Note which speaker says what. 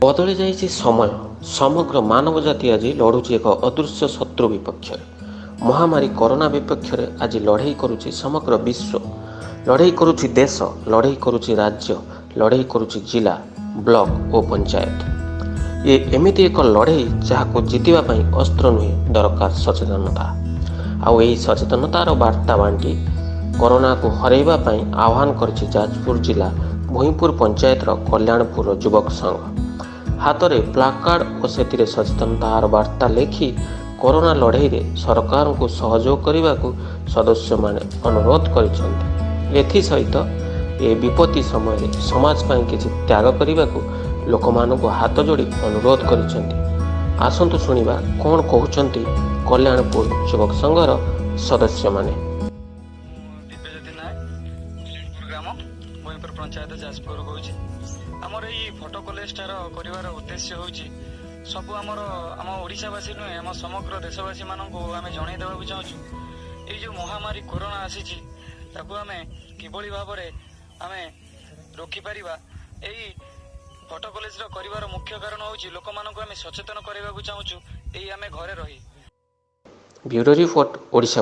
Speaker 1: ବଦଳି ଯାଇଛି ସମୟ। ସମଗ୍ର ମାନବ ଜାତି ଆଜି ଲଢ଼ୁଛି ଏକ ଅଦୃଶ୍ୟ ଶତ୍ରୁ ବିପକ୍ଷରେ। ମହାମାରୀ କରୋନା ବିପକ୍ଷରେ ଆଜି ଲଢ଼େଇ କରୁଛି ସମଗ୍ର ବିଶ୍ୱ, ଲଢ଼େଇ କରୁଛି ଦେଶ, ଲଢ଼େଇ କରୁଛି ରାଜ୍ୟ, ଲଢ଼େଇ କରୁଛି ଜିଲ୍ଲା, ବ୍ଲକ ଓ ପଞ୍ଚାୟତ। ଇଏ ଏମିତି ଏକ ଲଢ଼େଇ ଯାହାକୁ ଜିତିବା ପାଇଁ ଅସ୍ତ୍ର ନୁହେଁ, ଦରକାର ସଚେତନତା। ଆଉ ଏହି ସଚେତନତାର ବାର୍ତ୍ତା ବାଣ୍ଟି କରୋନାକୁ ହରାଇବା ପାଇଁ ଆହ୍ୱାନ କରିଛି ଯାଜପୁର ଜିଲ୍ଲା ଭୂଇଁପୁର ପଞ୍ଚାୟତର କଲ୍ୟାଣପୁରର ଯୁବକ ସଂଘ। ହାତରେ ପ୍ଲାକାର୍ଡ ଓ ସେଥିରେ ସଚେତନତାର ବାର୍ତ୍ତା ଲେଖି କରୋନା ଲଢ଼େଇରେ ସରକାରଙ୍କୁ ସହଯୋଗ କରିବାକୁ ସଦସ୍ୟମାନେ ଅନୁରୋଧ କରିଛନ୍ତି। ଏଥିସହିତ ଏ ବିପତ୍ତି ସମୟରେ ସମାଜ ପାଇଁ କିଛି ତ୍ୟାଗ କରିବାକୁ ଲୋକମାନଙ୍କୁ ହାତ ଯୋଡ଼ି ଅନୁରୋଧ କରିଛନ୍ତି। ଆସନ୍ତୁ ଶୁଣିବା କ'ଣ କହୁଛନ୍ତି କଲ୍ୟାଣପୁର ଯୁବକ ସଂଘର ସଦସ୍ୟମାନେ।
Speaker 2: ମୁଁ ଦିବ୍ୟଜ୍ୟୋତି ନାୟକ, କଲ୍ୟାଣପୁର ଗ୍ରାମ, ଭୂଇଁପୁର ପଞ୍ଚାୟତ, ଯାଜପୁର କହୁଛି। ଆମର ଏଇ ଫଟୋ କଲେଜଟାର କରିବାର ଉଦ୍ଦେଶ୍ୟ ହେଉଛି ସବୁ ଆମର ଆମ ଓଡ଼ିଶାବାସୀ ନୁହେଁ, ଆମ ସମଗ୍ର ଦେଶବାସୀମାନଙ୍କୁ ଆମେ ଜଣାଇ ଦେବାକୁ ଚାହୁଁଛୁ, ଏଇ ଯେଉଁ ମହାମାରୀ କରୋନା ଆସିଛି ତାକୁ ଆମେ କିଭଳି ଭାବରେ ଆମେ ରୋକିପାରିବା। ଏଇ ଫଟୋ କଲେଜର କରିବାର ମୁଖ୍ୟ କାରଣ ହେଉଛି ଲୋକମାନଙ୍କୁ ଆମେ ସଚେତନ କରିବାକୁ ଚାହୁଁଛୁ ଏଇ ଆମେ ଘରେ ରହି।
Speaker 1: Bureau report, Odisha.